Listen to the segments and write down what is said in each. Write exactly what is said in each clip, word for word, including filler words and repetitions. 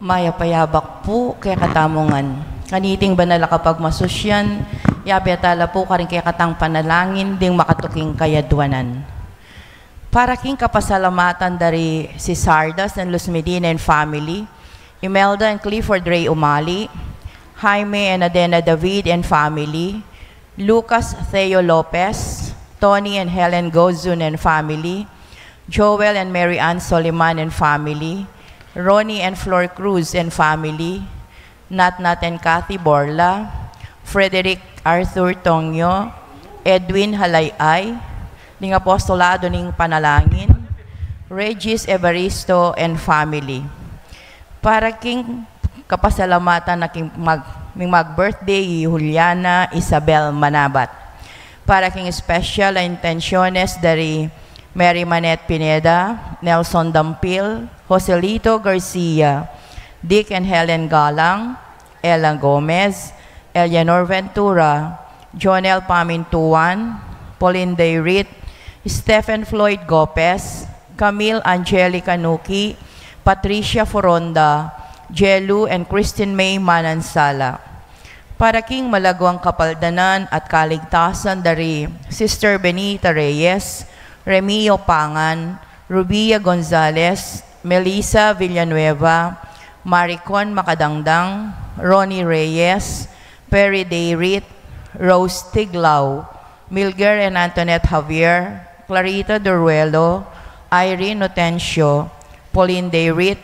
Mayap a yabak pu kekatamu ngan. Kaniting banal a kapagmasusyan, yabe tala pu karing kekatang panalangin ding makatuking kayadwanan. Para king kapasalamatan da ri Cisardas and Luz Medina and family, Imelda and Clifford Ray Umali, Jaime and Adena David and family, Lucas Theo Lopez, Tony and Helen Gozun and family, Joel and Mary Ann Soliman and family, Ronnie and Flor Cruz and family, Natnat and Kathy Borla, Frederick Arthur Tongyo, Edwin Halayay, ding apostolado ning panalangin, Regis Evaristo and family. Para king kapasalamatan na king mag-, ning mag-birthday, i Juliana Isabel Manabat. Para king special a intenciones da ri Mary Manette Pineda, Nelson Dampil, Joselito Garcia, Dick and Helen Galang, Ella Gomez, Eleanor Ventura, Jonel Pamintuan, Pauline Dayrit, Stephen Floyd Gopez, Camille Angelica Nuki, Patricia Foronda, Jelu and Christine May Manansala. Para king malaguang kapaldanan at kaligtasan da ri Sister Benita Reyes, Remio Pangan, Rubia Gonzalez, Melissa Villanueva, Maricon Macadangdang, Ronnie Reyes, Perry Dayrit, Rose Tiglao, Milger and Antoinette Javier, Clarita Duruelo, Irene Notencio, Pauline Dayrit,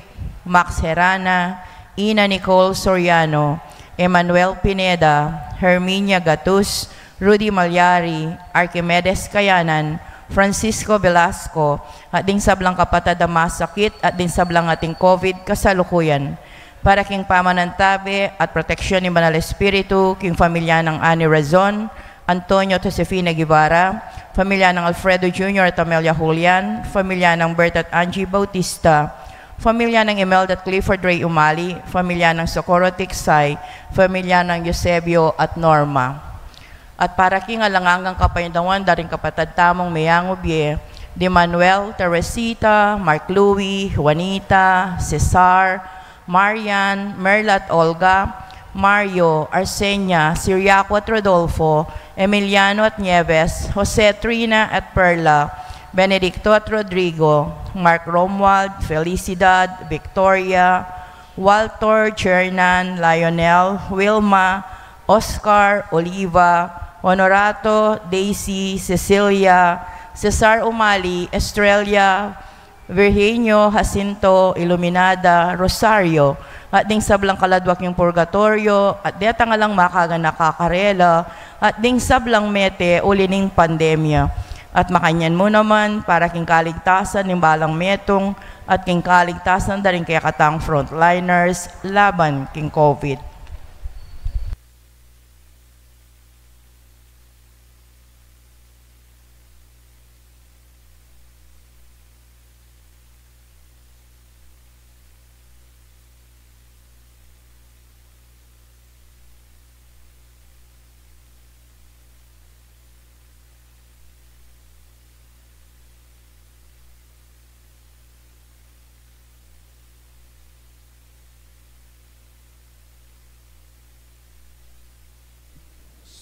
Max Herana, Ina Nicole Soriano, Emmanuel Pineda, Herminia Gatus, Rudy Malyari, Archimedes Kayanan, Francisco Velasco, at ding sablang kapatad a masakit, at ding sablang ating COVID kasalukuyan. Para king pamanantabe at proteksyon ning Banal Espiritu, king pamilya nang Annie Razon, Antonio at Josefina Guevara, pamilya nang Alfredo Junior at Amelia Julian, pamilya nang Bert at Angie Bautista, pamilya nang Imelda at Clifford Ray Umali, pamilya nang Socorro Tiksay, pamilya nang Eusebio at Norma. At para king alang anggang kapaynawan da ring kapatad tamung meyangu bie, di Manuel, Teresita, Mark Louie, Juanita, Cesar, Marian, Merla at Olga, Mario, Arsenia, Siriaco at Rodolfo, Emiliano at Nieves, Jose, Trina at Perla, Benedicto at Rodrigo, Mark Romuald, Felicidad, Victoria, Walter, Jernan, Lionel, Wilma, Oscar, Oliva, Honorato, Daisy, Cecilia, Cesar Umali, Estrella, Virginio, Jacinto, Iluminada, Rosario, at ding sablang kaladwa king purgatoryo, at detang alang makaganaka karela, at ding sablang mete uli ning pandemya. At makanyan mu naman, para king kaligtasan ning balang metung, at king kaligtasan da ring kekatang frontliners laban king COVID.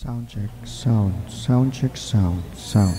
Sound check, sound, sound check, sound, sound.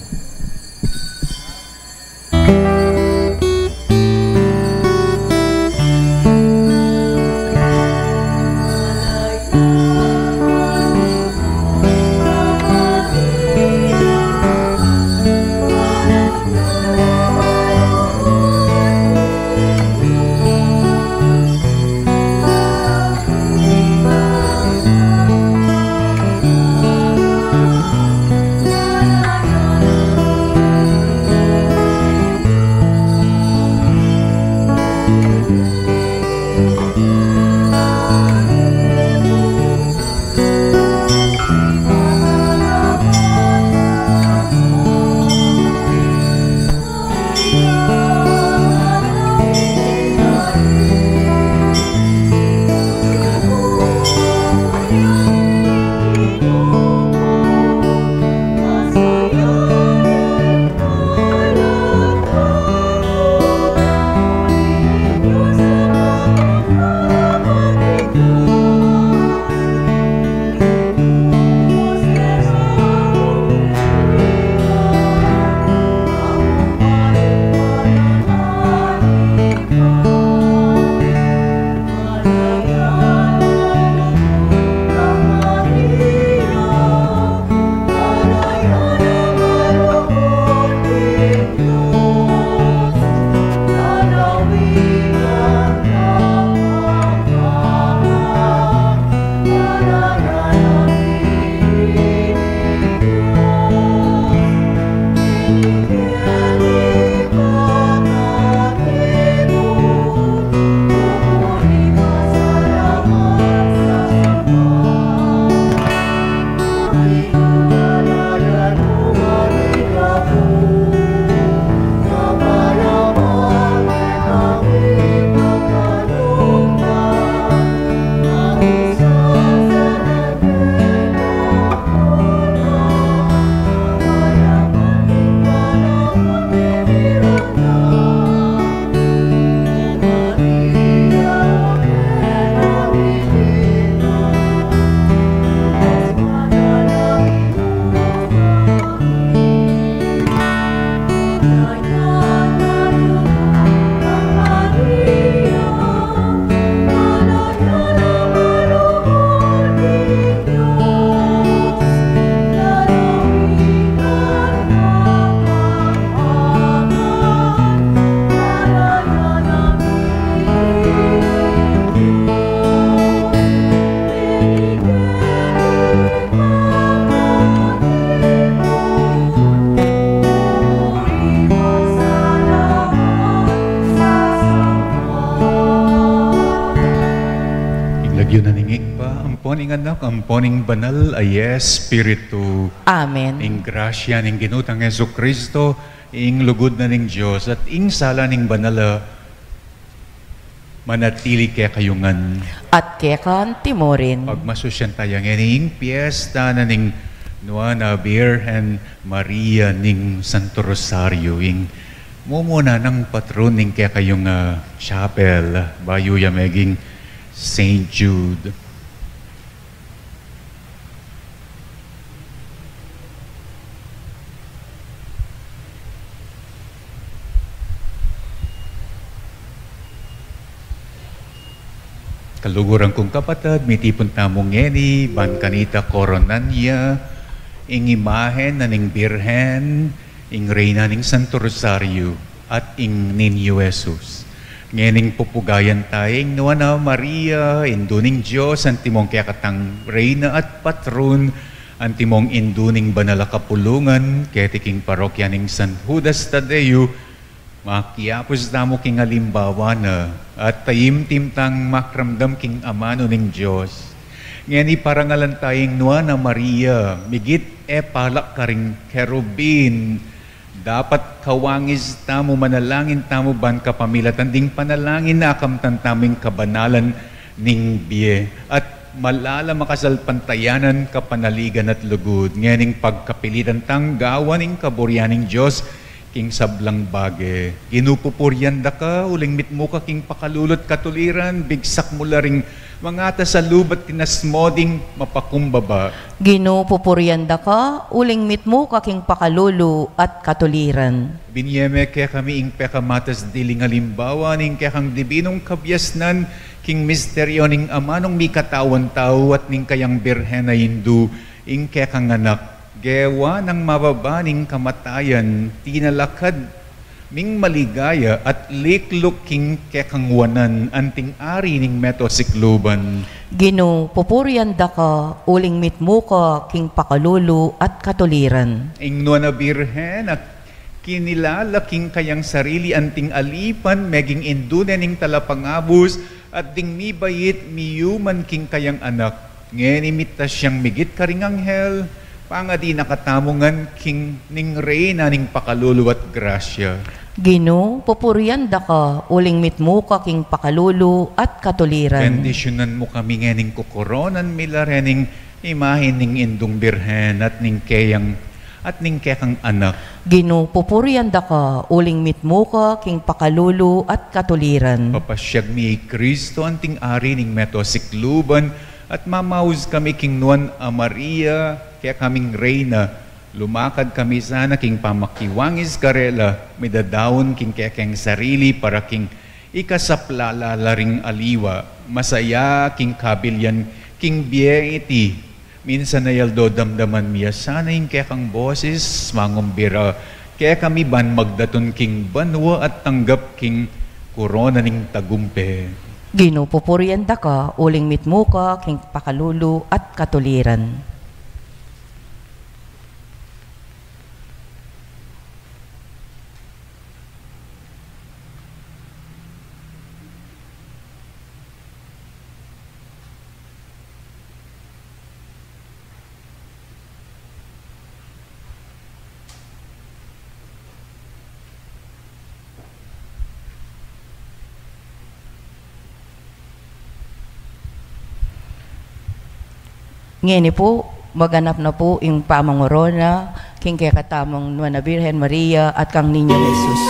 Yu na ning Ibpa, ampo ning Anak, ampo ning Banal a Espiritu. Amen. Ing grasya ning Ginu tang Jesucristo, ing lugud na ning Dios, at ing sala ning banal a manatili kekayu ngan. At keka antimurin. Pagmasusyan taya ngeni ing piesta na ning Nuan a Birhen Maria ning Santo Rosario, ing mumuna nang patron ning kekayung, ah, chapel, bayu ya meging Saint Jude. Kaluguran kung kapatad, mitipun tamu ngeni ban kanita koronan ya ing imahen na ning Birhen, ing Reyna ning Santo Rosario, at ing Niño Jesus. Ngening pupugayan taya ing Nuan a Maria, Indu ning Dios, antimong kekatang Reyna at Patron, antimong Indu ning Banal a Kapulungan, keti king parokya ning San Judas Tadeo, makiapus tamu king alimbawa na, at taimtim tang makramdam king amanu ning Dios. Ngeni parangalan taya ing Nuan a Maria, migit e pala karing kerubin, dapat kawangis tamu, manalangin tamu ban kapamilatan ding panalangin a akamtan tamu ing kabanalan ning bie at malala makasalpantayanan, kapanaligan at lugud. Ngening pagkapilitan tang gawan ing kaburian ning Dios king sablang bage. Ginu, pupurian da ka, uling mitmu ka king pakalulu at katuliran, bigsak mu la ring mangatas a lub at tinas mu ding mapakumbaba. Ginu, pupurian da ka, uling mitmu ka king pakalulu at katuliran. Binie me kekami ing pekamatas diling alimbawa ning kekang dibinung kabiasnan king misteryo ning amanung mikatawan tau at ning kayang Birhen a Indu, ing kekang anak, gewa nang mababa ning kamatayan, tinalakad ming maligaya at likluk king kekang wanan anting Ari ning meto sikluban. Ginu, pupurian da ka, uling mitmu ka king pakalulu at katuliran. Ing Nuan a Birhen a kinilala king kayang sarili anting alipan, meging Indu ne ning talapangabus, at ding mibait, miyuman king kayang anak. Ngeni mitas yang migit karing anghel, pangadi na katamu ngan king ning Reyna ning pakalulu at grasya. Ginu, pupurian da ka, uling mitmu ka king pakalulu at katuliran. Bendisyunan mu kami ngening kukoronan mi la rening imahen ning Indung Birhen at ning keyang at ning kekang anak. Ginu, pupurian da ka, uling mitmu ka king pakalulu at katuliran. Papasyag mi i Kristo anting Ari ning meto sikluban, at mamaus kami king Nuan a Maria, kekaming Reyna. Lumakad kami sana king pamakiwangis karela, midadaun king kekeng sarili para king ikasaplala la ring aliwa. Masaya king kabilian king bie iti. Minsan a aldo damdaman mi ya sana ing kekang boses, mangumbira kekami ban magdatun king banua at tanggap king korona ning tagumpe. Ginu, pupurian da ka, uling mitmu ka king pakalulu at katuliran. Ngeni pu, maganap na pu ing pamangorona king kekatamung Nuan a Birhen Maria at kang Niñong Jesus.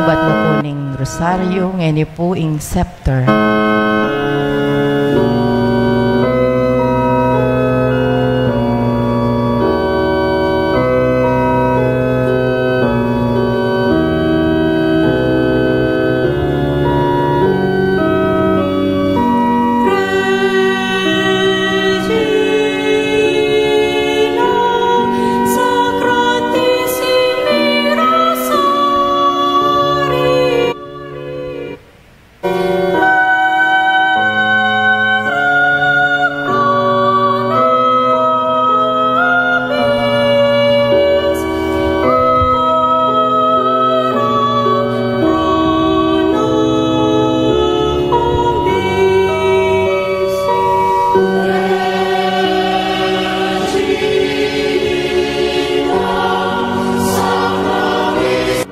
Bat na pu ning rosaryo, ngeni pu ing scepter.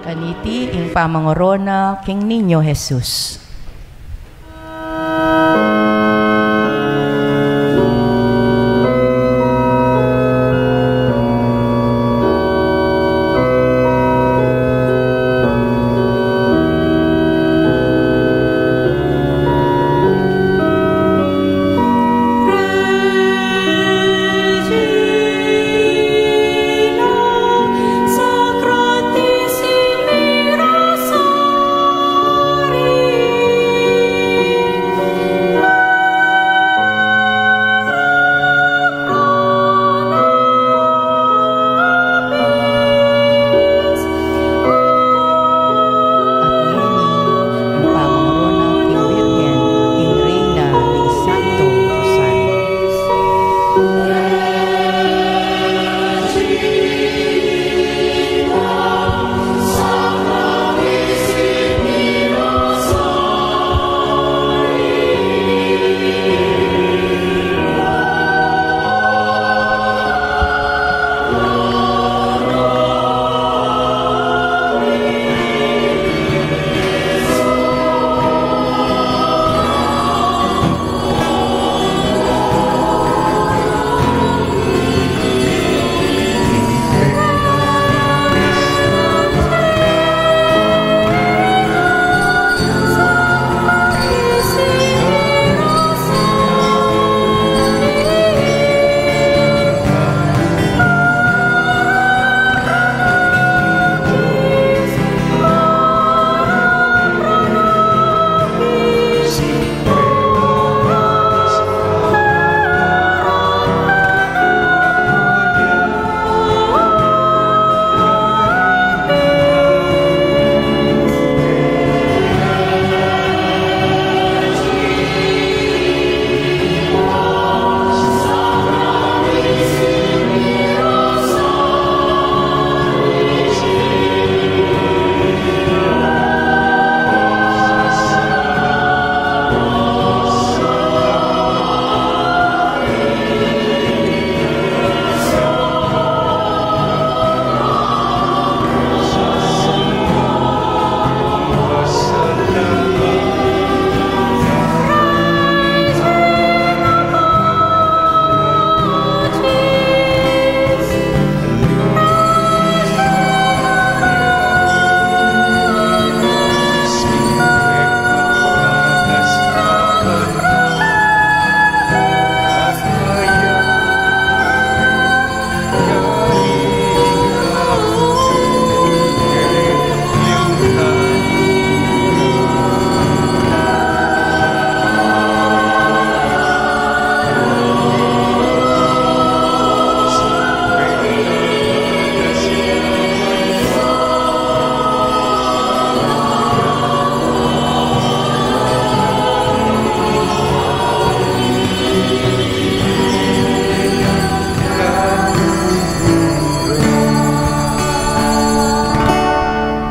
Kaniti ing pamangorona king Niño Jesus. At ngeni, ing pamangorona king Birhen, ing Reyna ning Santo Rosario.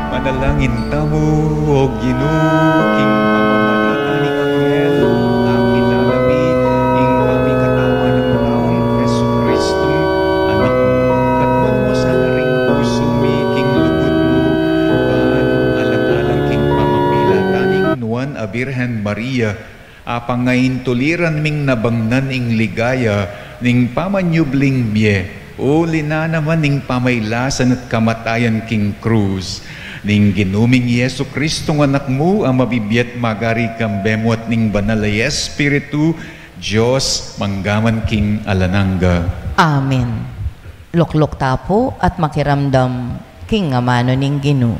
Manalangin tamu, O Ginu, king pamamagitan ning anghel, akilala mi ing pamikatawan nang taung Jesucristo, Anak mu, katmuan mu sana ring pusu mi king lugud mu, ban alang-alang king pamamilatan ning Nuan a Birhen Maria, apangaintuliran ming nabangnan ing ligaya ning pamanyubling mie, uli na naman ning pamailasan at kamatayan king krus. Ning Ginu ming Jesucristo, ing Anak mu, a mabibie at magari kambe mu at ning Banal a Espiritu, Dios, mangga man king alang angga. Amen. Lukluk ta pu at makiramdam king amanu ning Ginu.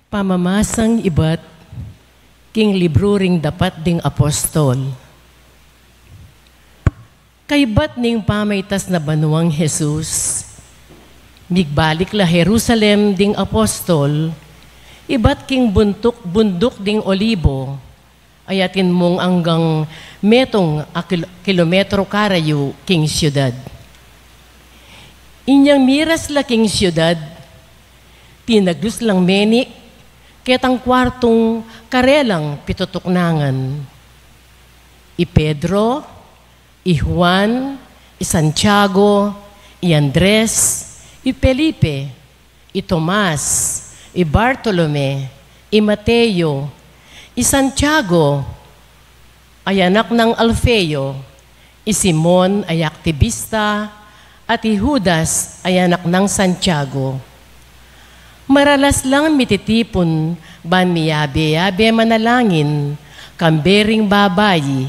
Pamamasang ibat king libru ring Dapat ding Apostol. Kaybat ning pamaitas na banwang Jesus, migbalik la Jerusalem ding apostol, ibat king buntuk, bunduk ding Olibo, a atin mung anggang metung a kil-, kilometro karayu king siudad. Inyang miras la king siudad, tinaglus lang meni ketang kuartung karelang pitutuknangan. I Pedro, i Juan, i Santiago, i Andres, i Felipe, i Tomas, i Bartolome, i Mateo, i Santiago, a anak nang Alfeo, i Simon a aktibista, at i Judas a anak nang Santiago. Maralas lang mititipun ban miyabe-yabe manalangin kambe ring babai,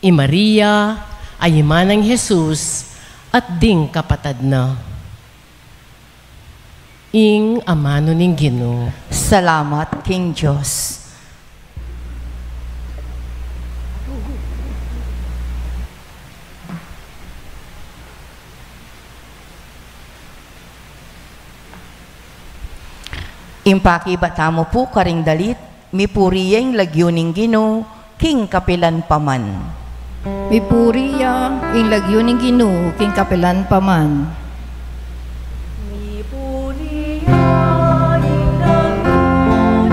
i Maria a ima nang Jesus, at ding kapatad na. Ing amanu ning Ginu. Salamat king Dios. Ing pakibat tamu pu karing dalit, mipuri ya ing lagyu ning Ginu king kapilan pa man. Mipuri ya ing lagyu ning Ginu king kapilan pa man. Mipuri ya ing lagyu ning Ginu king kapilan pa man.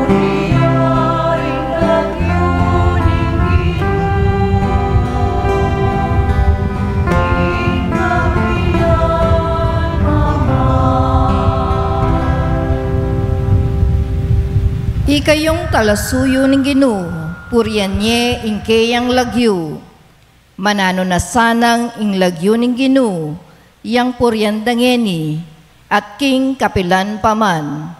Mipuri ya ing lagyu ning Ginu king kapilan pa man. Ikayung talasuyu ning Ginu, purian ye ing keyang lagyu. Mananu na sanang ing lagyu ning Ginu yang purian da ngeni at king kapilan pa man.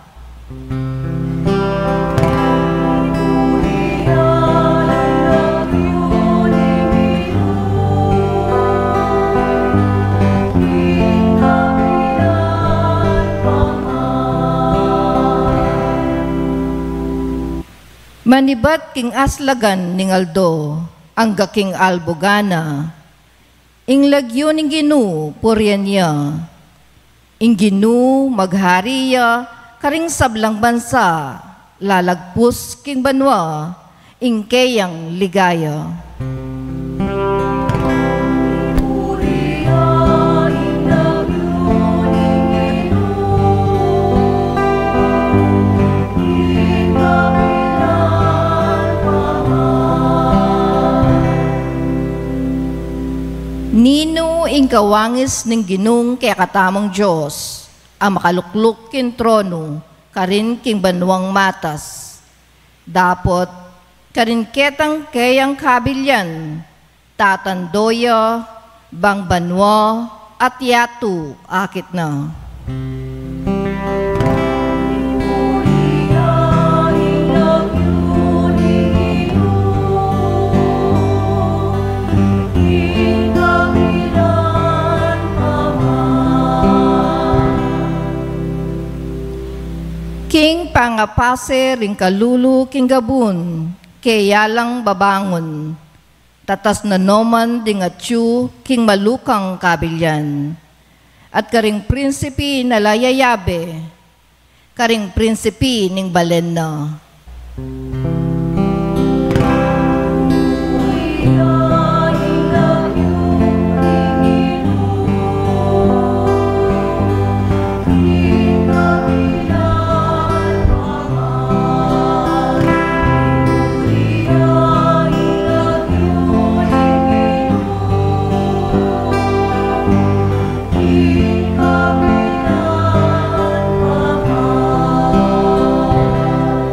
Manibat king aslagan ning aldo, angga king albugan na, ing lagyu ning Ginu purian ya. Ing Ginu maghari ya karing sablang bansa, lalagpus king banua ing keyang ligaya. Ninu ing kawangis ning Ginung kekatamung Dios a makalukluk king tronu karin king banuang matas? Dapot karin ketang keyang kabilian, tatando ya bang banua at yatu akit na. King pangapase ring kalulu king gabun, keya lang babangun. Tatas na noman ding atyu king malukang kabilian. At karing prinsipi na la yayabe, karing prinsipi ning balen na.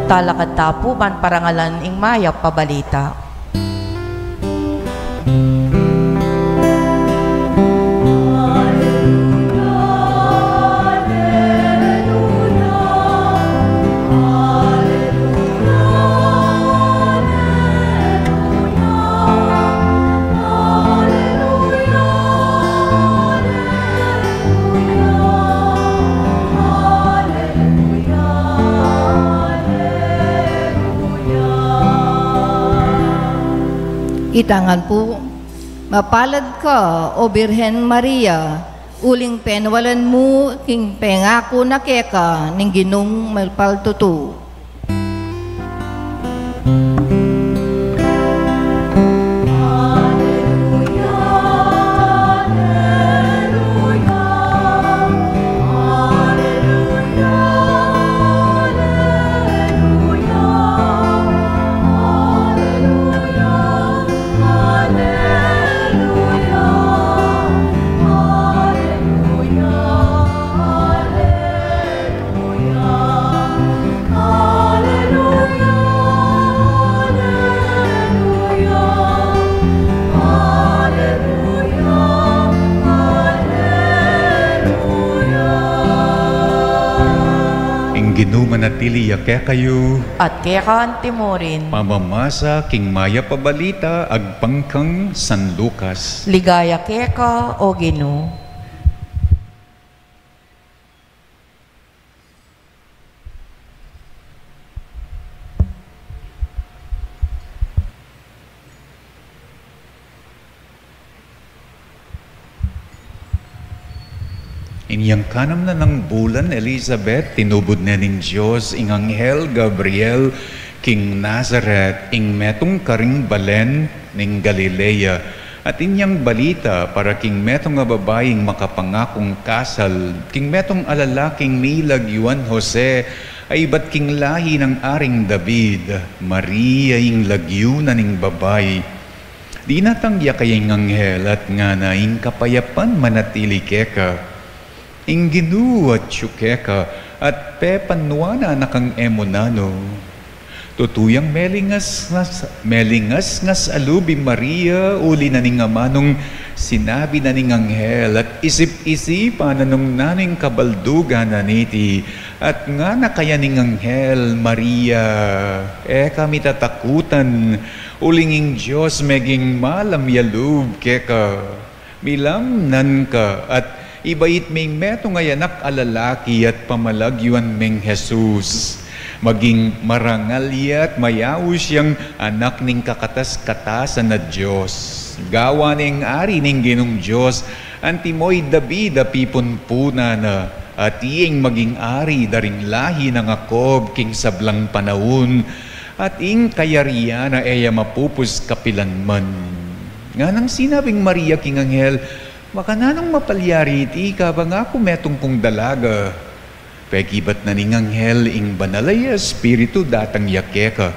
Talakad ta pu ban parangalan ing mayap a balita. Itang ngan pu, mapalad ka, O Birhen Maria, uling penwalan mu king pengaku na keka ning Ginung mapaltutu. Ing Ginu manatili ya kekayu. At keka antimurin. Pamamasa king mayap a balita agpang kang San Lucas. Ligaya keka, O Ginu. Inyang kanam na nang bulan, Elizabeth, tinubud ne ning Dios ing anghel Gabriel king Nazaret, ing metung karing balen ning Galilea. At inyang balita para king metung a babaing makapangakung kasal, king metung a lalaking milagyuan Jose, a ibat king lahi nang Aring David. Maria ing lagyu na ning babai. Dinatang ya kaya ing anghel at ngana, ing kapayapan manatili keka. Ing Ginu atyu keka, at pepanuan na kang e mu nanu. Tutu yang melingas-ngas, melingas-ngas a lub i Maria, uli na ning amanung sinabi na ning anghel, at isip-isipan na nung nanu ing kabaldugan na niti, at ngana kaya ning anghel, Maria, e ka mitatakutan, uling ing Dios meging malam ya lub keka. Milamnan ka, at ibait meng metung a anak a lalaki, at pamalagyuan meng Jesus. Maging marangal ya at mayaus yang anak ning kakatas-katasan a Dios. Gawan neng ari ning Ginung Dios, antimo i David a pipunpunan na, at iyeng maging ari da ring lahi nang Jacob king sablang panaun, at ing kayarian na e ya mapupus kapilanman. Nganang sinabing Maria king anghel, Makananung mapalyari iti, kabang aku metung kung dalaga? Pekibat na ning anghel, ing Banal a Espiritu datang ya keka.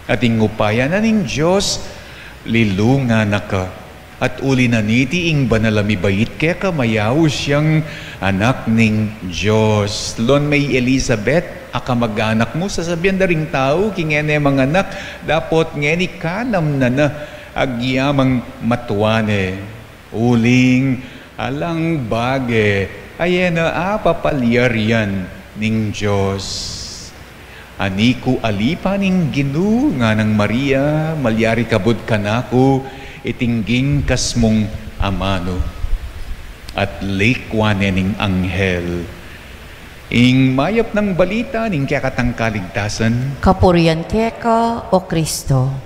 At ing upaya na ning Dios, lilungan na ka. At uli na niti ing banal a mibait keka, mayaus yang anak ning Dios. Lon me i Elizabeth, a kamag-anak mu, sasabian da ring tau, king e ne manganak, dapot ngeni kanam na na, agyamang matua ne. Uling alang bage, a e na apapalyarian ning Dios. Ani ku alipan ing Ginu, nganang Maria, malyari kabud kanaku iting gingkas mung amanu. At likwan ne ning anghel ing mayap nang balita ning kekatang kaligtasan. Kapurian keka, O Kristo.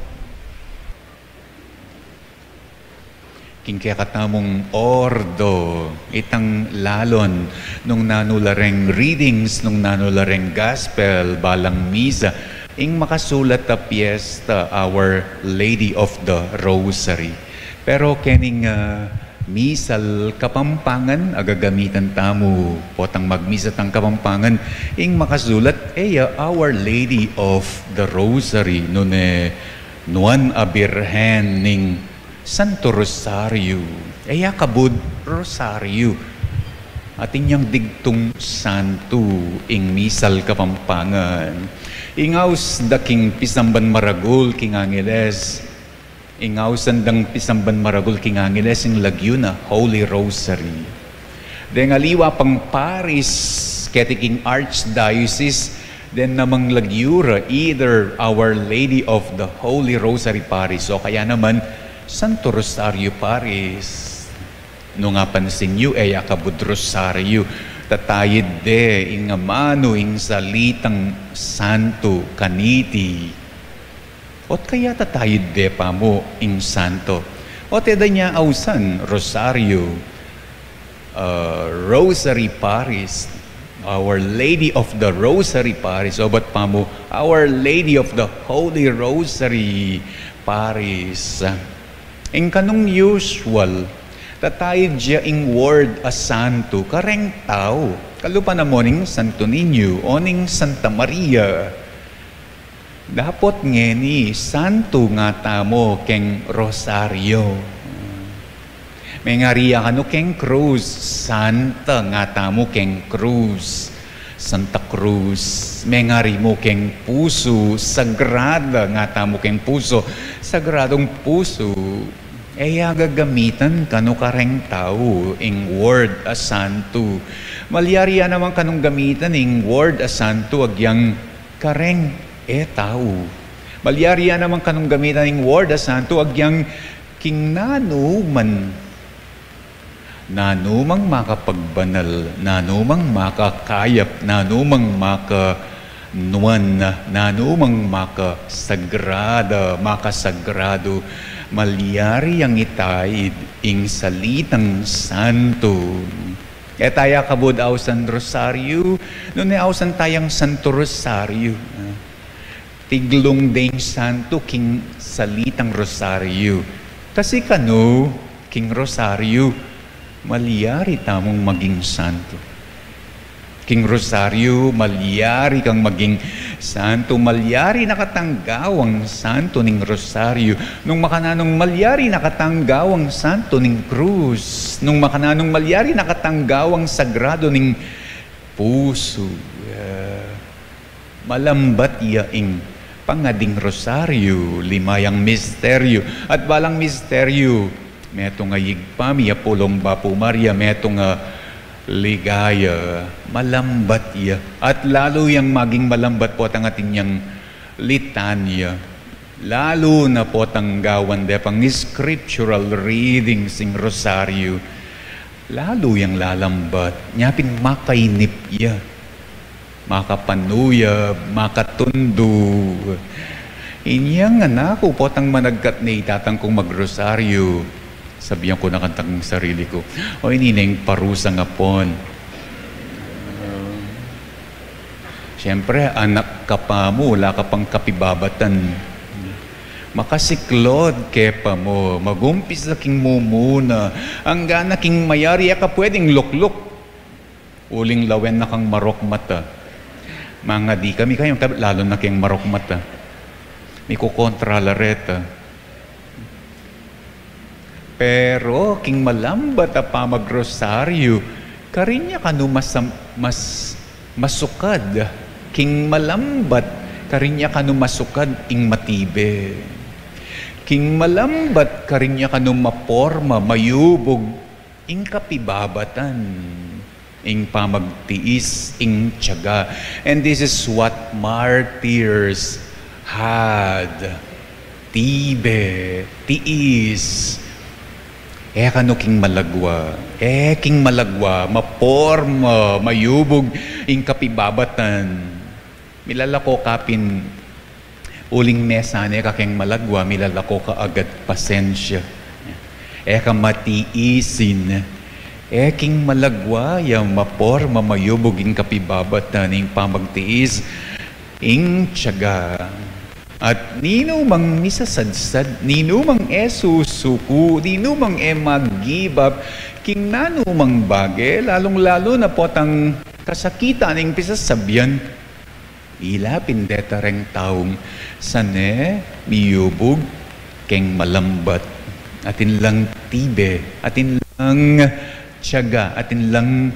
King kekatamung ordo, itang lalon, nung nanu la reng readings, nung nanu la reng gospel, balang misa, ing makasulat a piyesta, Our Lady of the Rosary. Pero kening, ah, misal Kapampangan a gagamitan tamu, potang magmisa tang Kapampangan, ing makasulat, e ya Our Lady of the Rosary, nune nuan a Birhen ning Santo Rosario. E ya kabud Rosario. Atin yang digtung santu ing Misal Kapampangan. Ing aus da king pisamban maragul king Angeles, ing ausan dang pisamban maragul king Angeles, ing lagyu na Holy Rosary. Deng aliwa pang parish keti king Archdiocese, deng namang lagyu ra either Our Lady of the Holy Rosary Parish o kaya naman Santo Rosario Parish. Nung apansin yu, e ya kabud rosario, tatayid de ing amanu ing salitang santu kaniti. Ot kaya tatayid de pamu ing santo? Ot e da nya ausan rosario, uh, Rosary Parish, Our Lady of the Rosary Parish, o bat pamu Our Lady of the Holy Rosary Parish. Ing kanung usual, tatayid ya ing ward a santu kareng tau. Kalupa na mu ning Santo Niño o ning Santa Maria. Dapot ngeni, santu nga tamu keng rosario. Mengari ya kanu keng krus, santa nga tamu keng krus. Santa Cruz, mengari mu keng pusu, sagrada nga tamu keng pusu, sagradung pusu. E ya gagamitan kanu kareng tau ing ward a santu. Malyari ya naman kanung gamitan ing ward a santu agyang kareng e tau. Malyari ya naman kanung gamitan ing ward a santu agyang king nanu man. Nanu mang makapagbanal, nanu mang makakayap, nanu mang makanuan, nanu mang makasagrada, makasagradu, malyari yang itayid ing salitang santu. E taya kabud ausan rosario, nune ausan tayang Santo Rosario. Tiglung deng santu king salitang rosario. Kasi kanu, king rosario, malyari tamung maging santu. King rosario, malyari kang maging santu. Malyari na katang gawang santu ning rosario. Nung makananung malyari na katang gawang santu ning krus. Nung makananung malyari na katang gawang sagrado ning pusu. Ah, malambat ya ing pangading rosario, lima yang misteryo. At balang misteryo, metung a Ibpa mi, apulung Bapu Maria, metung a ligaya, malambat ya. At lalu yang maging malambat potang atin yang litanya. Lalu na potang gawan de pang scriptural readings ing rosario. Lalu yang lalambat, nya pin makainip ya. Makapanuyab, makatundu. Inyang anak ku, potang managkat ne itatang kung magrosaryo. Sabian ku na kantang sarili ku, "O, ini ne ing parusang apon." Siyempre, anak ka pa mu, ala ka pang kapibabatan. Makasiklod ke pa mu, magumpisa king mumuna, anggana king mayari e ka pwedeng lukluk. Uling lawen na kang marok mata. Mangadi kami kayang tabi, lalu na keng marok mata. Mikukontra la reta. Pero king malambat a pamagrosaryo, karin ya kanu mas, mas masukad. King malambat, karin ya kanu masukad ing matibe. King malambat, karin ya kanu maporma, mayubug, ing kapibabatan, ing pamagtiis, ing tiyaga. And this is what martyrs had. Tibe, tiis. E kanu king malagwa. E king malagwa, maporma, mayubug, ing kapibabatan. Milalako ka pin uling mesan e ka keng malagwa, milalako ka agad pasensya. E ka matiisin. E king malagwa ya maporma, mayubug ing kapibabatan, ing pamagtiis, ing tiyaga. At ninumang misasadsad, ninumang e susuku, ninumang e mag-give up, king nanumang bage, lalung-lalu na potang kasakitan ing pisasabian, ila pin deta reng taung sane miyubug keng malambat. Atin lang tibe, atin lang tiyaga, atin lang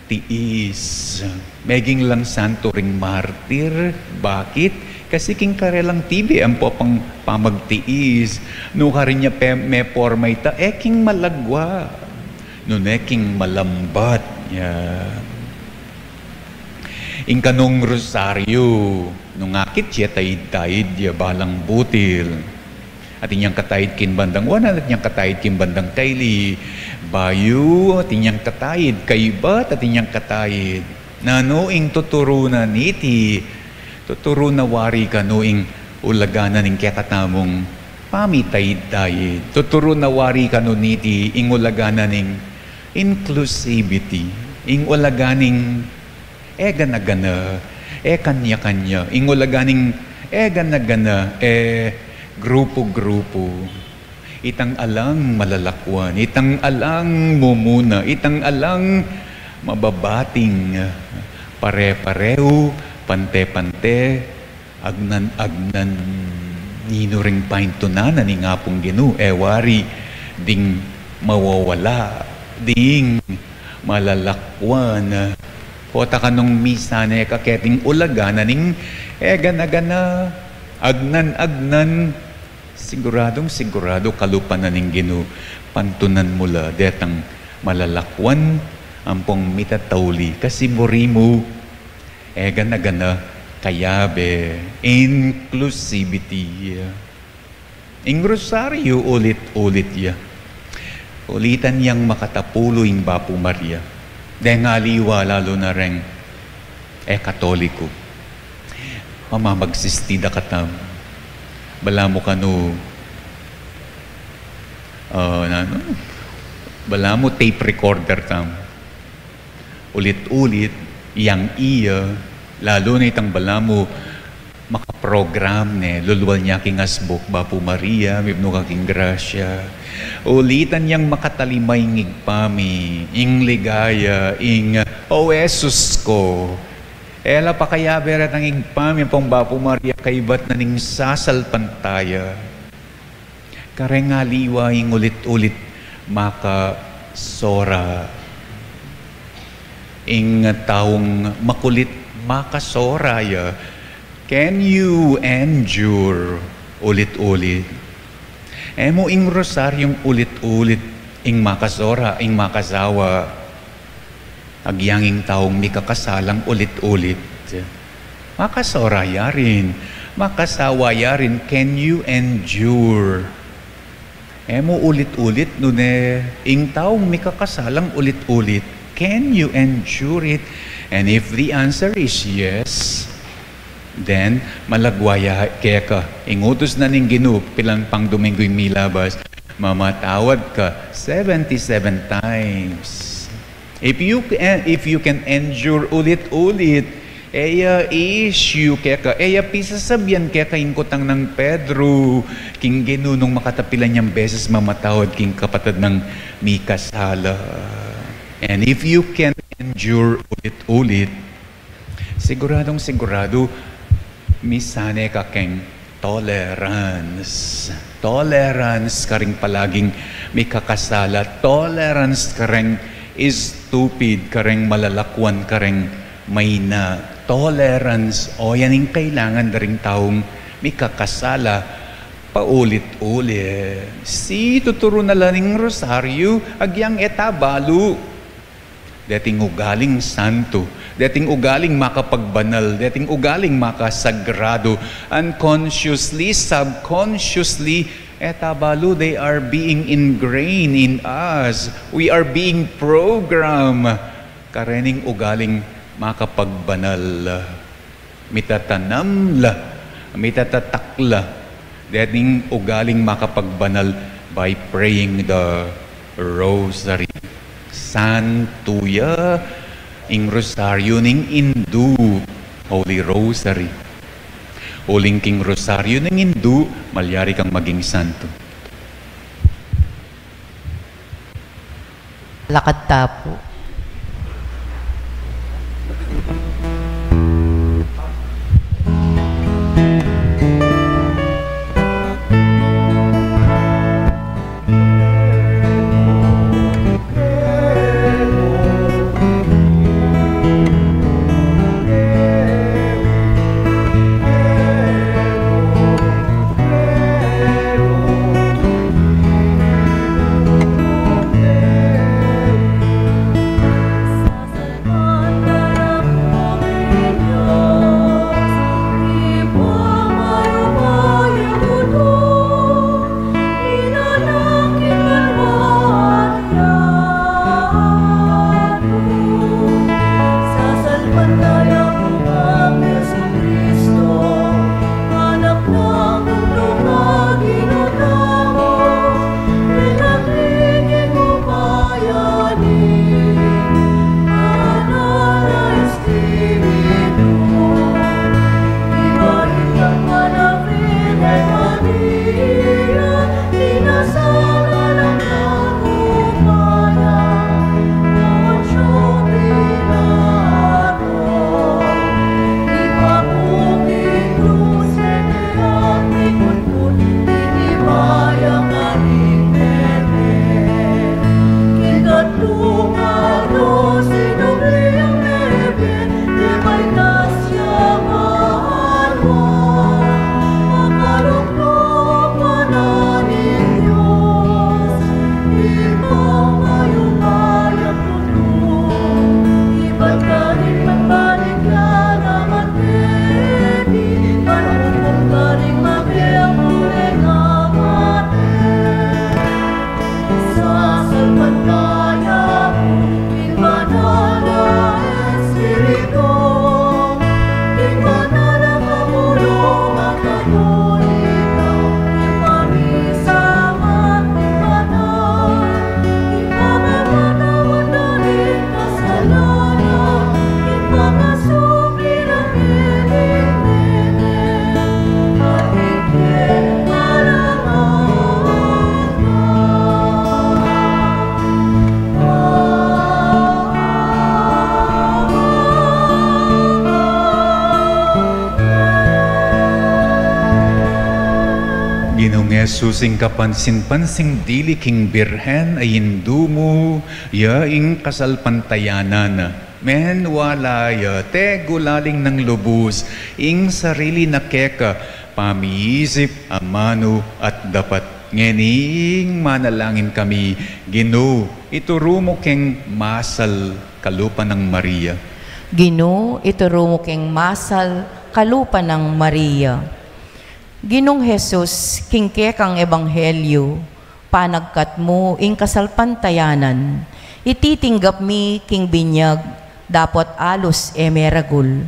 tiis. Meging lang santo ring martir. Bakit? Kasi king karelang tibe ampo pang pamagtiis. Nu karin ya pe, meporma ita, e king malagwa, nune king malambat. Ya. Ing kanung rosaryo, nung akit ya, taid-taid ya balang butil. Atin yang kataid king bandang wanan, atin yang kataid king bandang kaili. Bayu, atin yang kataid, kaibat, atin yang kataid. Nanu ing tuturu na niti? Tuturu na wari kanu ing ulaga na ning kekatamung pamitaid-taid. Tuturu na wari kanu niti ing ulaga na ning inclusivity, ing ulaga ning e gana-gana, e kanya-kanya, ing ulaga ning e gana-gana, e grupu-grupu. Itang alang malalakwan, itang alang mumuna, itang alang mababating, pare-pareu, pante-pante, agnan-agnan. Ninu ring paintunan na ning Apung Ginu, e wari ding mawawala, ding malalakwan. Pota kanung misane ka keting ulaga na ning e gana-gana, agnan-agnan, siguradung siguradu kalupa na ning Ginu, pantunan mu la detang malalakwan ampong mitatauli, kasi buri mu e gana-gana kayabe, inclusivity. Ing rosaryo ulit-ulit ya. Ulitan yang makatapulu ing Bapu Maria. Deng aliwa lalu na reng e Katoliku. Mamamagsistida katam. Balamu kanu, ah, nanu? Balamu tape recorder tam. Ulit-ulit yang iya, lalu na itang balamu makaprogram ne, lulwal ne king asbuk, Bapu Maria, mipnu ka king grasya. Ulitan yang makatalima ing Ibpa mi, ing ligaya, ing, "O Jesus ko." E la pakayabe retang Ibpa mi ampong Bapu Maria kaibat na ning sasalpantaya. Kareng aliwa ing ulit-ulit makasora. Ing taung makulit makasora ya. Can you endure ulit-ulit? E mu ing rosaryung ulit-ulit ing makasora, ing makasawa. Agyang ing taung mikakasalang ulit-ulit. Makasora ya rin. Makasawa ya rin. Can you endure? E mu ulit-ulit, nune, ing taung mikakasalang ulit-ulit. Can you endure it? And if the answer is yes, then, malagwa ya keka. Ing utus na ning Ginu, pilan pang Domingo ing milabas, mamatawad ka seventy-seven times. If you can, if you can endure ulit-ulit, e ya issue keka, e ya pisasabian keka ing kutang nang Pedro king Ginu nung makatapilan yang beses mamatawad king kapatad nang mikasala. And if you can endure ulit-ulit, siguradung siguradu, misane ka keng tolerance. Tolerance karing palaging mikakasala. Tolerance kareng stupid, kareng malalakwan, kareng maina. Tolerance, o yan ing kailangan da ring taung mikakasala paulit-ulit. Si tuturu na la ning rosaryu, agyang e ta balu. Deting ugaling santo, deting ugaling makapagbanal, deting ugaling makasagrado, unconsciously, subconsciously, e ta balu, they are being ingrained in us. We are being programmed. Karening ugaling makapagbanal. Mitatanam la, mitatatak la deting ugaling makapagbanal by praying the Rosary. Santo ya ing Rosaryo ning Indu, Holy Rosary. Uling king Rosaryo ning Indu, malyari kang maging santo. Lakad ta pu. Jesus, ing kapansin-pansing dili king Birhen a Indu mu, ya ing kasalpantayanan na. Menwala ya, tegulaling nang lubus ing sarili na keka, pamiisip, amanu at dapat. Ngening manalangin kami, Ginu, ituru mu keng masal kalupa nang Maria. Ginu, ituru mu keng masal kalupa nang Maria. Ginung Jesus, king kekang ebanghelyu, panagkat mu ing kasalpantayanan, ititinggap mi king binyag, dapot alus e meragul.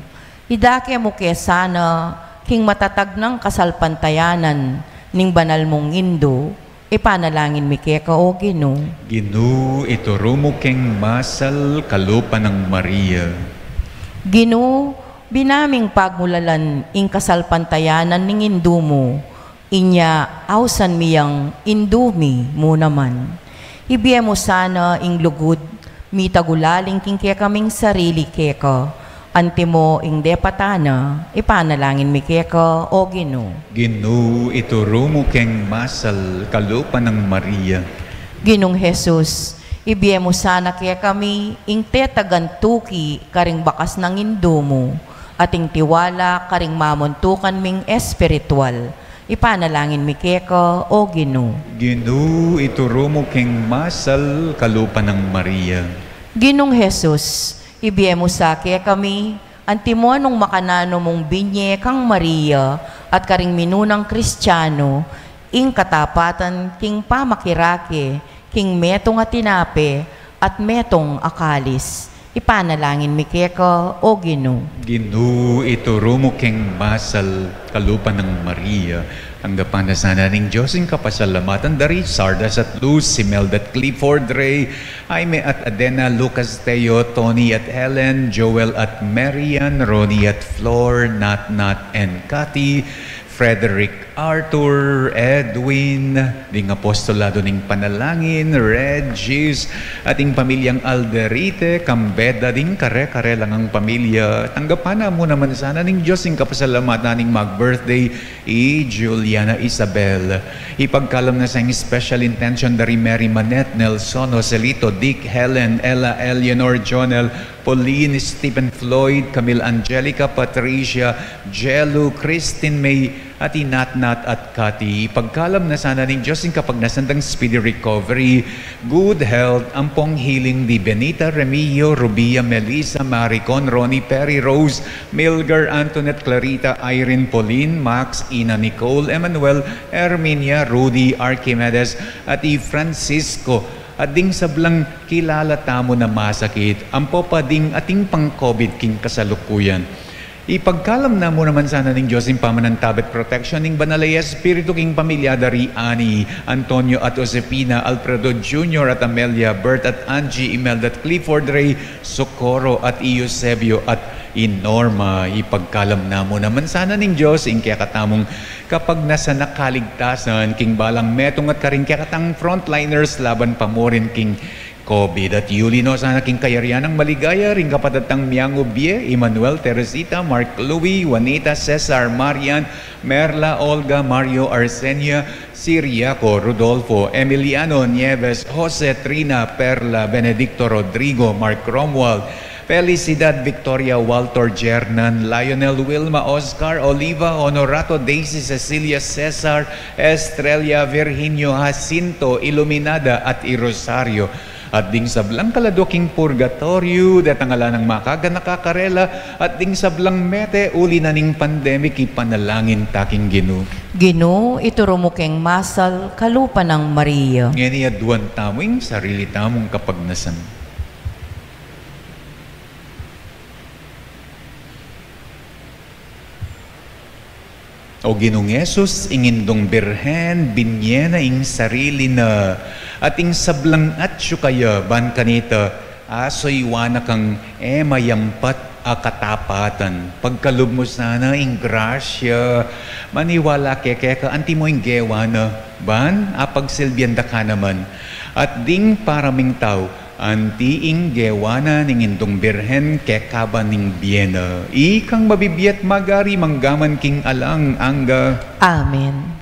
Idake mu ke sana king matatag nang kasalpantayanan ning banal mung Indu, ipanalangin mi keka, o Ginu. Ginu, ituru mu keng masal kalupa nang Maria. Ginu, binaming pagmulalan ing kasalpantayanan ning Indu mu, inya ausan mi yang Indu mi mu naman. Ibie mu sana ing lugud mitagulaling king kekaming sarili keka, antimo ing depatan na, ipanalangin mi keka, o Ginu. Ginu, ituru mu keng masal kalupa nang Maria. Ginung Jesus, ibie mu sana kekami ing tetagan tuki karing bakas nang Indu mu, at ing tiwala karing mamuntukan ming espiritual, ipanalangin mi keka, o Ginu. Ginu, ituru mu keng masal kalupa nang Maria. Ginung Jesus, ibie mu sa kekami, antimo nung makananu mung binye kang Maria at karing minunang Kristiano, ing katapatan king pamakirake king metung a tinape at metung a kalis. Ipanalangin mi keka, o Ginu. Ginu, ituru mu keng masal kalupa nang Maria. Tanggapan na sana ning Dios ing kapasalamatan da ri Sardas at Luz, Imelda at Clifford Ray, Jaime at Adena, Lucas, Teo, Tony at Helen, Joel at Marian, Ronnie at Flor, Nat Nat and Cathy, Frederick, Arthur, Edwin, ding apostolado ning panalangin, Regis, at ing pamilyang Alderite, Cambeda, ding kare-kare lang ang pamilya. Tanggapan na mu naman sana ning Dios ing kapasalamatan ning mag-birthday, i Juliana Isabel. Ipagkalam na sa ing special intention da ri Mary Manette, Nelson, Joselito, Dick, Helen, Ella, Eleanor, Jonel, Pauline, Stephen, Floyd, Camille, Angelica, Patricia, Jelu, Christine May, at i Nat Nat at Cathy. Ipagkalam na sana ning Dios ing kapagnasan dang speedy recovery, good health, ampong healing di Benita, Remigio, Rubia, Melissa, Maricon, Ronnie, Perry, Rose, Milgar, Antoinette, Clarita, Irene, Pauline, Max, Ina, Nicole, Emmanuel, Erminia, Rudy, Archimedes, at i Francisco, at ding sablang kilala tamu na masakit, ampo pa ding ating pang-COVID king kasalukuyan. Ipagkalam na mu naman sana ning Dios ing pamanantabe at protection ning Banal a Espiritu king pamilya da ri Ani, Antonio at Josefina, Alfredo Junior at Amelia, Bert at Angie, Imelda at Clifford Ray, Socorro at i Eusebio at i Norma. Ipagkalam na mu naman sana ning Dios ing kekatamung kapagnasan a kaligtasan king balang metung at karing kekatang frontliners laban pa mu rin king COVID. At yuli no sana king kayarian nang maligaya ring kapatad tang miangubie, Emmanuel, Teresita, Mark, Louie, Juanita, Cesar, Marian, Merla, Olga, Mario, Arsenia, Siriaco, Rodolfo, Emiliano, Nieves, Jose, Trina, Perla, Benedicto, Rodrigo, Mark, Romuald, Felicidad, Victoria, Walter, Jernan, Lionel, Wilma, Oscar, Oliva, Honorato, Daisy, Cecilia, Cesar, Estrella, Virginio, Jacinto, Iluminada, at i Rosario. At ding sablang kaladua king purgatoryu, detang ala nang makaganaka karela, at ding sablang mete uli na ning pandemic, ipanalangin ta king Ginu. Ginu, ituru mu keng masal kalupa nang Maria. Ngeni aduan tamu ing sarili tamung kapagnasan. O Ginung Jesus, ing Indung Birhen, binye na ing sarili na, at ing sablang atyu kaya ban kanita, asuyuan na kang e mayampat a katapatan. Pagkalub mu sana ing grasya, maniwala ke keka, antimo ing gewa na, ban apagsilbian da ka naman. At ding paraming tau, anti ing gewa na ning Indung Birhen kekaba ning bie na. Ikang mabibie at magari manggaman king alang angga. Amen.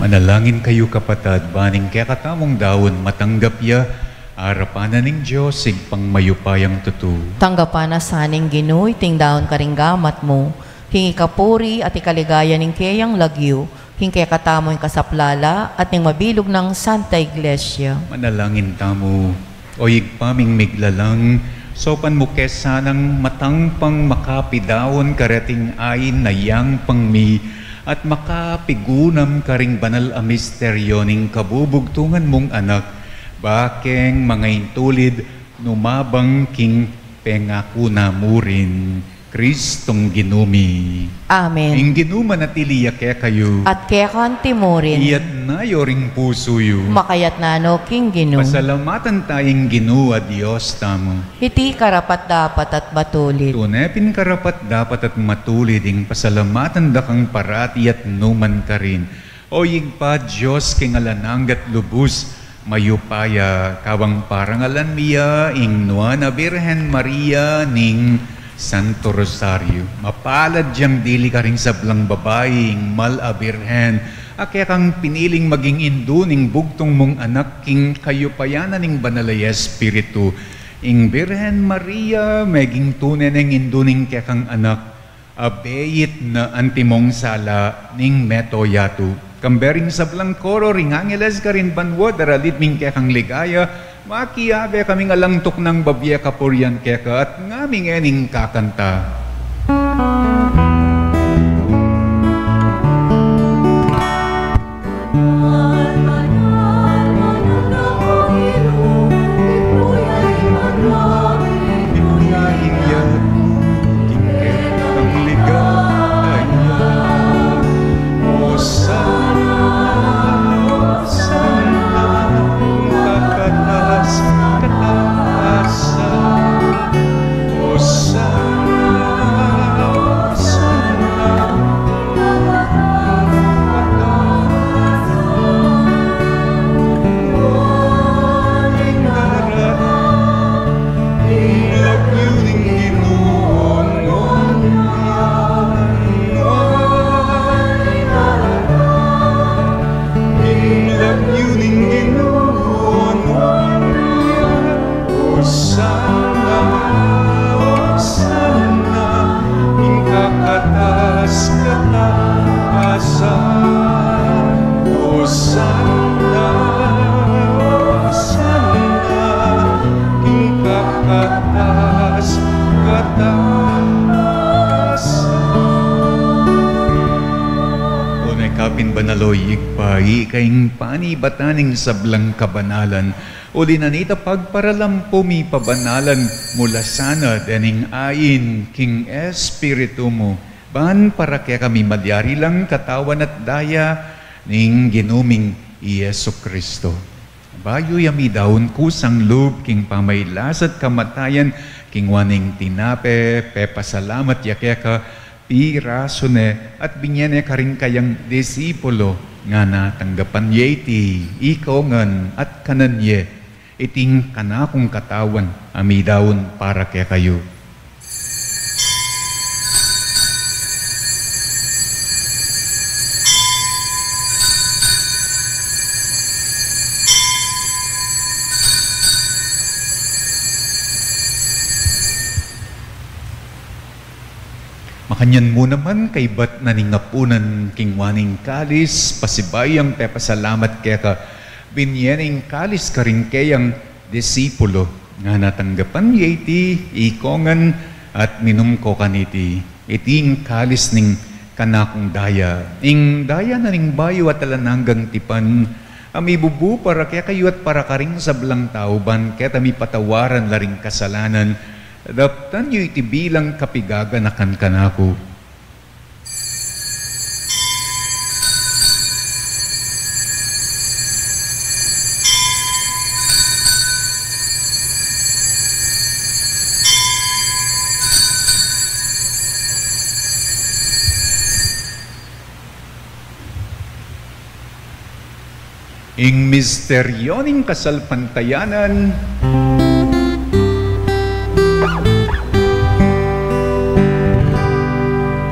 Manalangin kayu, kapatad, ban ing kekatamung daun matanggap ya arapan na ning Dios, Ibpang mayupayang tutu. Tanggapan na sa ning Ginu iting daun karing gamat mu, king ikapuri at ikaligaya ning keyang lagyu, king kekatamung kasaplalan at ning mabilug nang Santa Iglesia. Manalangin tamu. O Ibpa ming miglalang, saupan mu ke sanang matangpang makapidaun kareting ain a yangpang mi, at makapigunam karing banal a misteryo ning kabubugtungan mung Anak, bakeng mangaintulid numabang king pengaku na mu rin. Kristong Ginu mi. Amen. Ing Ginu manatili ya kekayu. At keka antimurin. Iyatas yu ring pusu yu. Makayatas no king Ginu. Pasalamatan ta ing Ginu a Dios tamu. Iti karapat-dapat at matulid. Tune pin karapat-dapat at matulid ing pasalamatan da kang parati at nukarin man. O Ibpa, Dios king alang angga at lubus mayupaya, kabang parangalan mi ya ing Nuan a Birhen Maria ning Santo Rosario. Mapalad yang dili karing sablang babai ing mal a birhen, a kekang piniling maging indu ning bugtung mung Anak king kayupayan na ning Banal a Espiritu. Ing Birhen Maria meging tune neng indu ning kekang Anak, abeit na antimong sala ning meto yatu. Kambe ring sablang koro ring angeles karin banua, daralid mi ing kekang ligaya, makiabe kaming alang tuknang babie kapurian keka, at ngaming ening kakanta. Osana, Osana, ing kakatas-katasan. Osana, Osana, ing kakatas-katasan. Tune ka pin banal, o Ibpa, ika ing panibatan ning sablang kabanalan. Uli na nita, pagparalampu mi pabanalan mu la sana dening ain king Espiritu mu, ban para kekami malyari lang katawan at daya ning Ginu ming i Jesucristo. Bayu ya midaun kusang lub king pamailas at kamatayan, kinua ne ing tinape, pepasalamat ya keka, pirasu ne, at binye ne karing kayang disipulo, ngana, tanggapan ye iti, iko ngan, at kanan ye, iti ing kanakung katawan a midaun para kekayu. Makanyan mu naman, kaybat na ning apunan, kinua ne ing kalis, pasibayu yang pepasalamat keka, binye ne ing kalis karing keyang disipulo, ngana, tanggapan ye iti, iko ngan, at minum ko kaniti. Iti ing kalis ning kanakung daya, ing daya na ning bayu at alang anggang tipan, a mibubu para kekayu at para karing sablang tau, ban keta mipatawaran la ring kasalanan. Daptan yu iti bilang kapigaganakan kanaku. Ing misteryo ning kasalpantayanan.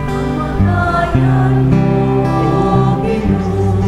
Kamatayan mu, O Ginu,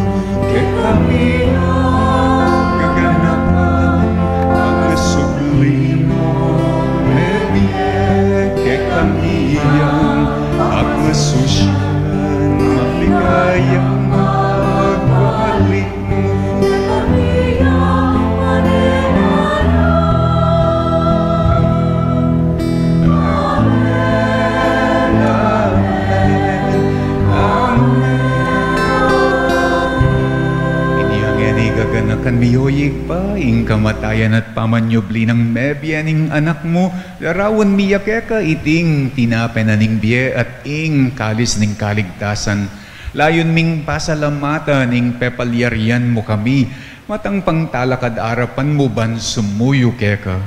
mi, o Ibpa, ing kamatayan at pamanyubli nang mebie ning Anak mu, larawan mi ya keka iting tinape na ning bie at ing kalis ning kaligtasan. Layun ming pasalamatan ing pepalyarian mu kami, matang pangtalakad arapan mu ban sumuyu keka.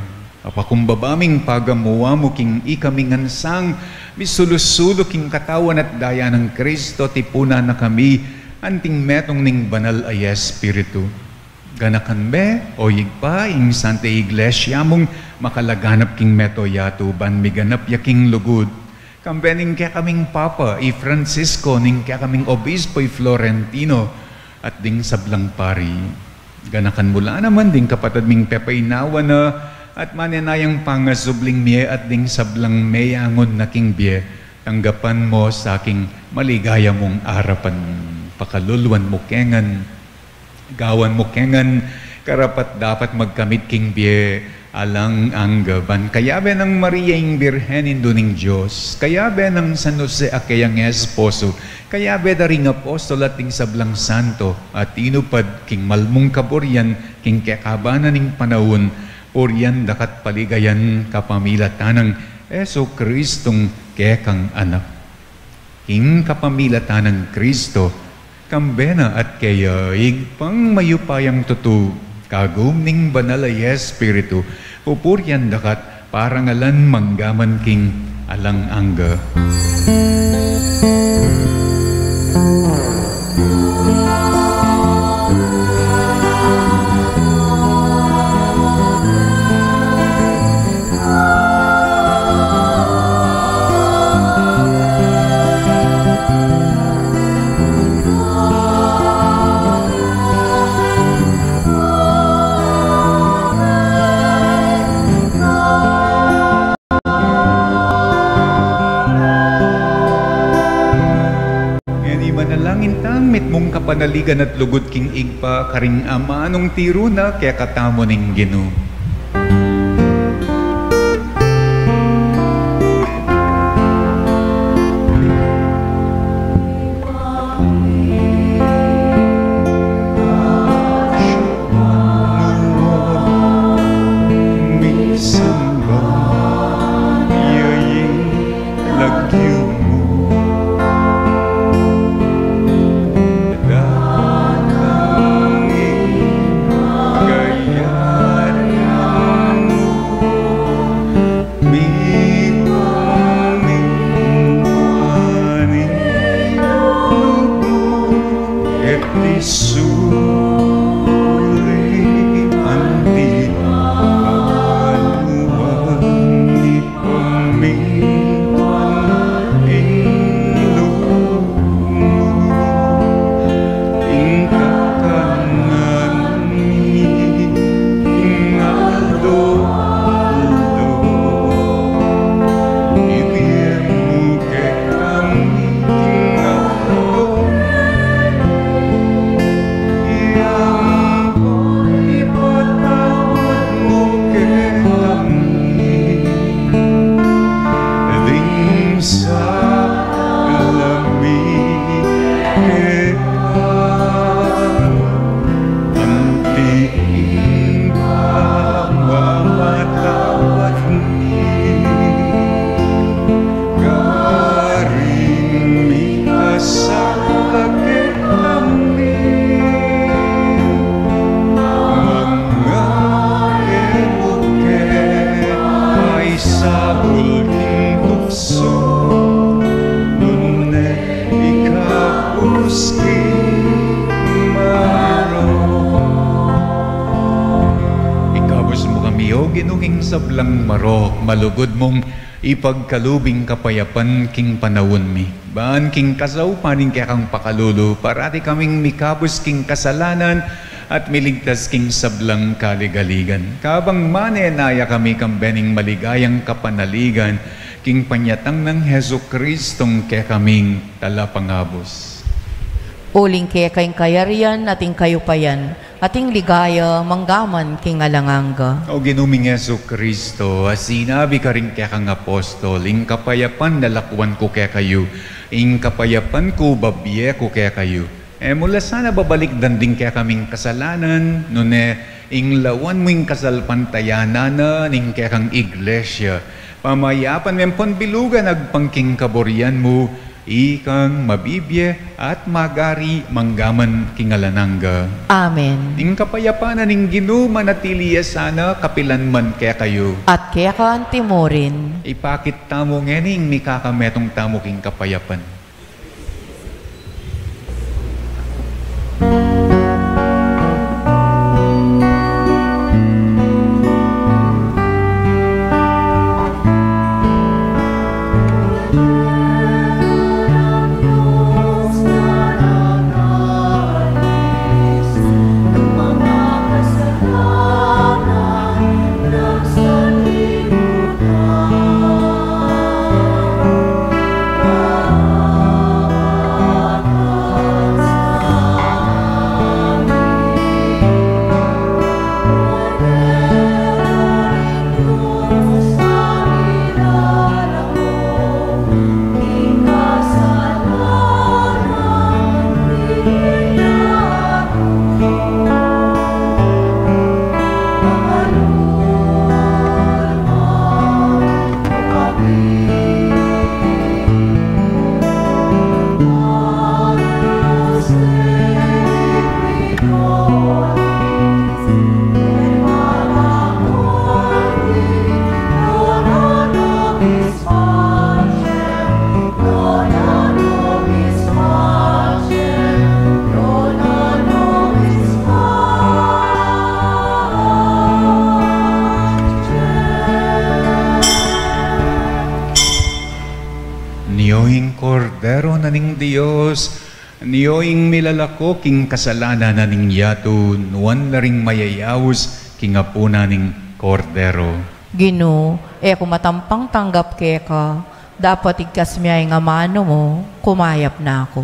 Apakumbaba ming pagamuan mu king ikaming ansang, misulu-sulu king katawan at daya nang Kristo, tipunan na kami anting metung ning Banal a Espiritu. Ganakan me, o Ibpa, ing Santa Iglesia mung makalaganap king mabilug a yatu ban miganap ya king lugud. Kambe ning kekaming Papa, i Francisco, ning kekaming Obispo, i Florentino, at ding sablang pari. Ganakan mu la naman ding kapatad ming pepainawa na, at manenayang pangasubling mie at ding sablang meyangun na king bie, tanggapan mu sa king maligaya mung arapan. Pakaluluan mu kengan, gawan mu kengan karapat-dapat magkamit king bie alang angga, ban kayabe nang Maria ing Birhen, Indu ning Dios, kayabe nang San Jose a keyang esposo, kayabe da ring apostol at ding sablang santo a tinupad king malmung kaburian king kekaban na ning panaun, purian da ka at paligayan kapamilatan nang Jesucristong kekang Anak. King kapamilatan nang Kristo, kambe na at keya, Ibpang mayupayang tutu, kagum ning Banal a Espiritu, pupurian da ka at parangalan manggaman king alang angga. Ngeni manalangin tang mitmung kapanaligan at lugud king Ibpa karing amanung tiru na kekatamu ning Ginu. Ikabus mu kami, O Ginu, king sablang marok, malugud mung ipagkalub ing kapayapan king panaun mi. Ban king kasaupan ning kekang pakalulu, parati kaming mikabus king kasalanan at miligtas king sablang kaligaligan. Kabang manenaya kami kambe ning maligayang kapanaligan, king panyatang nang Jesucristong kekaming Talapangabus. Uling keka ing kayarian at ing kayupayan, at ing ligaya manggaman king alang angga. O Ginu ming Jesucristo, a sinabi karing kekang apostol, ing kapayapan lalakwan ku kekayu, ing kapayapan ku babie ku kekayu. E mu la sana babalikdan ding kekaming kasalanan, nune ing lawan mu ing kasalpantayanan na ning kekang iglesia. Pamayapan me pon bilugan agpang king kaburian mu, ikang mabibie at magari manggaman king alang angga. Amen. Ing kapayapan na ning Ginu manatili ya sana kapilan man kekayu. At keka antimurin. Ipakit tamu ngening mikakametung tamu king kapayapan. Nio ing Kordero na ning Dios, nio ing milalako king kasalanan na ning yatu, nuan la ring mayayaus king apunan ning Kordero. Ginu, e ku matampang tanggap keka, dapot igkas mu ya ing amanu mu, kumayap na ku.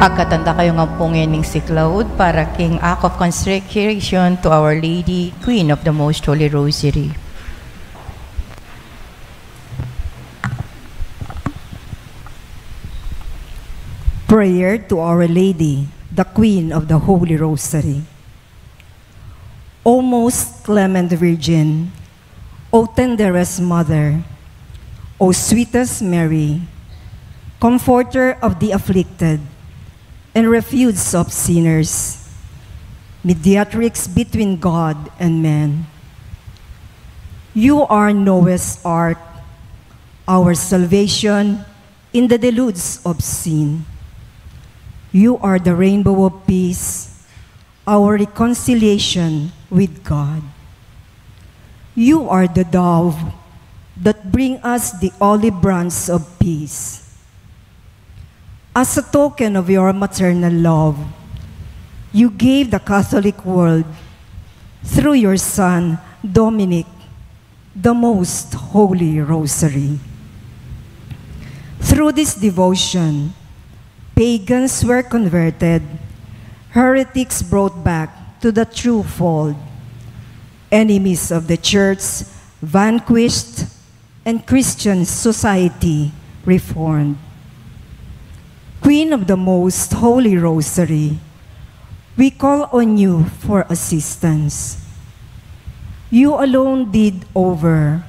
Agkatan da kayu ngan pu ngening siklaud para king act of consecration to Our Lady, Queen of the Most Holy Rosary. Prayer to Our Lady, the Queen of the Holy Rosary. O most clement Virgin, O tenderest Mother, O sweetest Mary, Comforter of the afflicted, and Refuge of sinners, Mediatrix between God and man, you are Noah's ark, our salvation in the deluge of sin. You are the rainbow of peace, our reconciliation with God. You are the dove that bring us the olive branch of peace. As a token of your maternal love, you gave the Catholic world, through your son, Dominic, the Most Holy Rosary. Through this devotion, pagans were converted, heretics brought back to the true fold, enemies of the Church vanquished, and Christian society reformed. Queen of the Most Holy Rosary, we call on you for assistance. You alone did overcome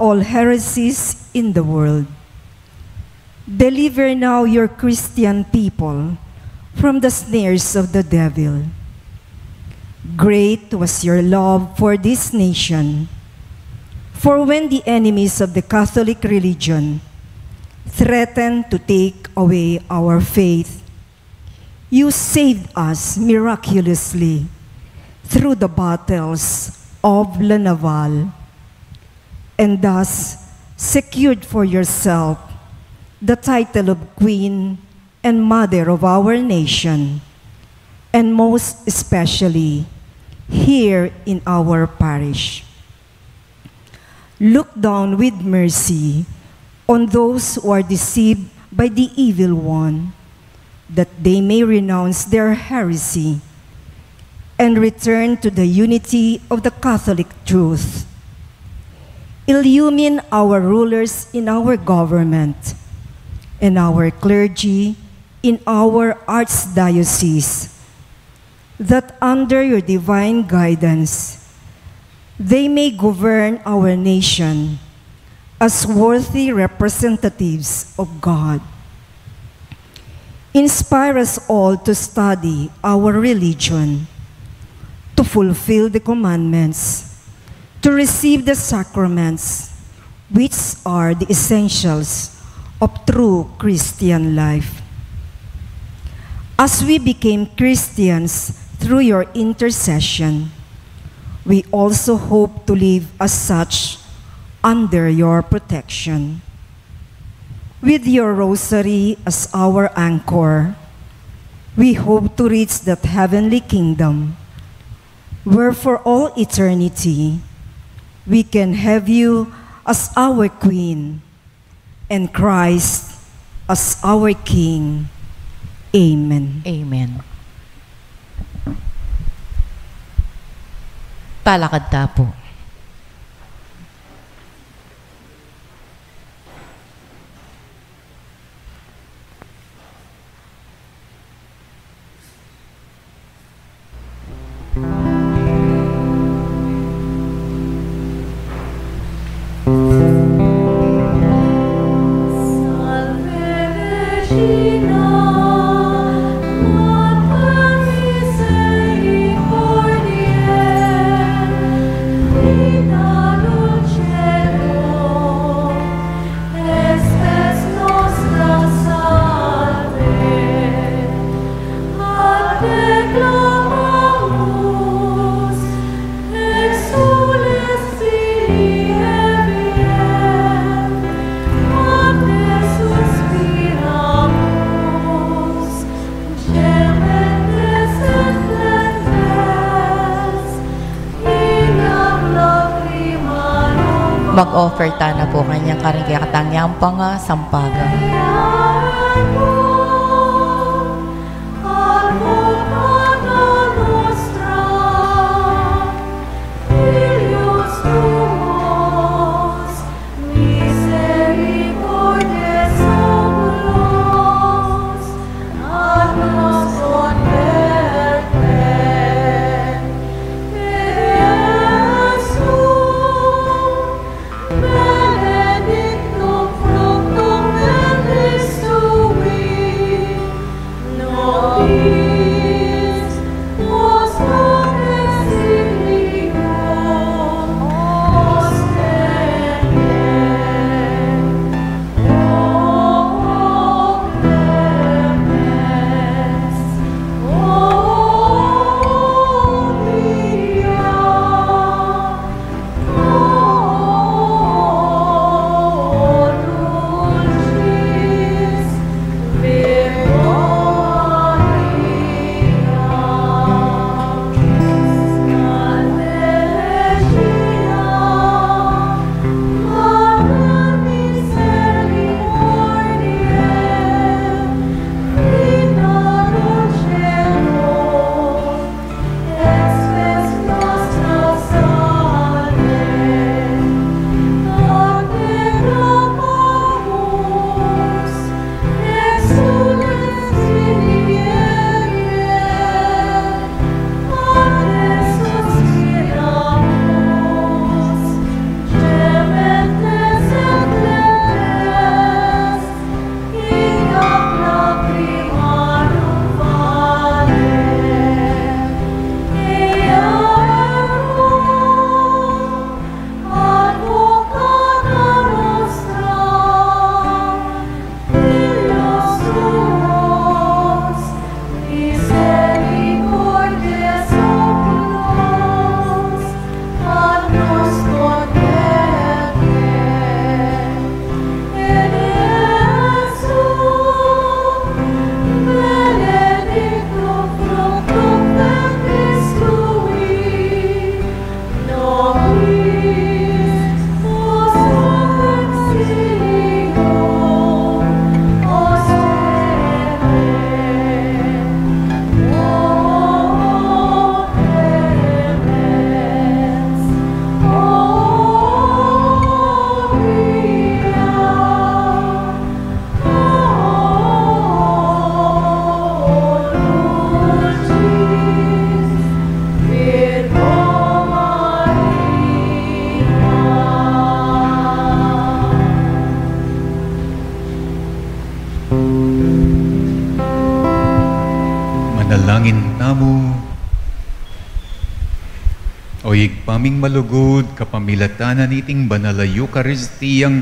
all heresies in the world. Deliver now your Christian people from the snares of the devil. Great was your love for this nation, for when the enemies of the Catholic religion threatened to take away our faith, you saved us miraculously through the battles of La Naval, and thus secured for yourself the title of Queen and Mother of our nation, and most especially here in our parish. Look down with mercy on those who are deceived by the evil one, that they may renounce their heresy and return to the unity of the Catholic truth. Illumine our rulers in our government and our clergy in our archdiocese, that under your divine guidance they may govern our nation as worthy representatives of God. Inspire us all to study our religion, to fulfill the commandments, to receive the sacraments, which are the essentials of true Christian life. As we became Christians through your intercession, we also hope to live as such under your protection. With your rosary as our anchor, we hope to reach that heavenly kingdom where for all eternity we can have you as our Queen and Christ as our King. Amen. Amen. Talakad ta pu. Mag-offer tana pu kanyan karing kekatang nyampang a sampagan. Manalangin tamu. O Ibpa ming malugud, kapamilatan na niting banal a Eukaristiyang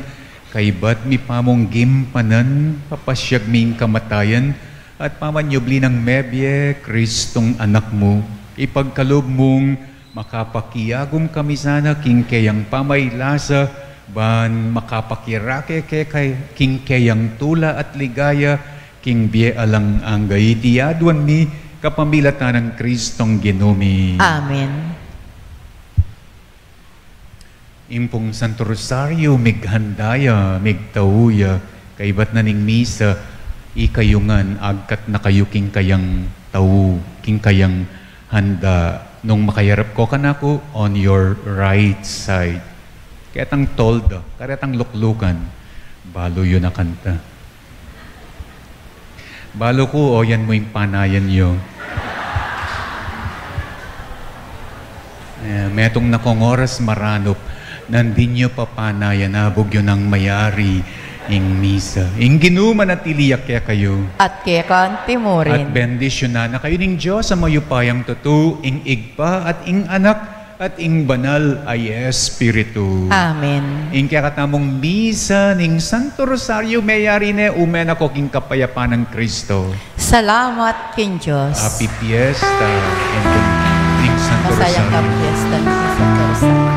kaybat mi pa mung gimpanan, papasyag ming kamatayan at pamanyubli nang mebie, Kristong Anak mu, ipagkalub mung makapakiagum kami sana king keyang pamaylasa, ban makapakirake ke kay king keyang tula at ligaya, king bie alang angga. Iti aduan mi kapamilatan nang Kristong Ginu mi. Amen. Ing pung Santo Rosario, mighanda ya, migtau ya, kaybat na ning misa, ikayu ngan, agkat na kayu king kayang tau, king kayang handa. Nung makayarap ko kanaku, on your right side. Ketang tolda, karetang luklukan, balu yu na kanta. Balu ku, oyan mu ing panayan yu. Eh, metung na kong oras maranup, nandin yu pa panayan, abug yu nang mayari ing misa. Ing Ginu manatili ya kekayu. At keka anti mu rin. At bendisyunan na kayu ning Dios a mayupayang tutu, ing Ibpa at ing Anak, at ing Banal a Espiritu. Amen. Ing kekatamung misa ning Santo Rosario meyari ne, ume na ko king kapayapan nang Kristo. Salamat king Dios. Happy Fiesta ning Santo Rosario. Masayang ka Fiesta ning Santo Rosario.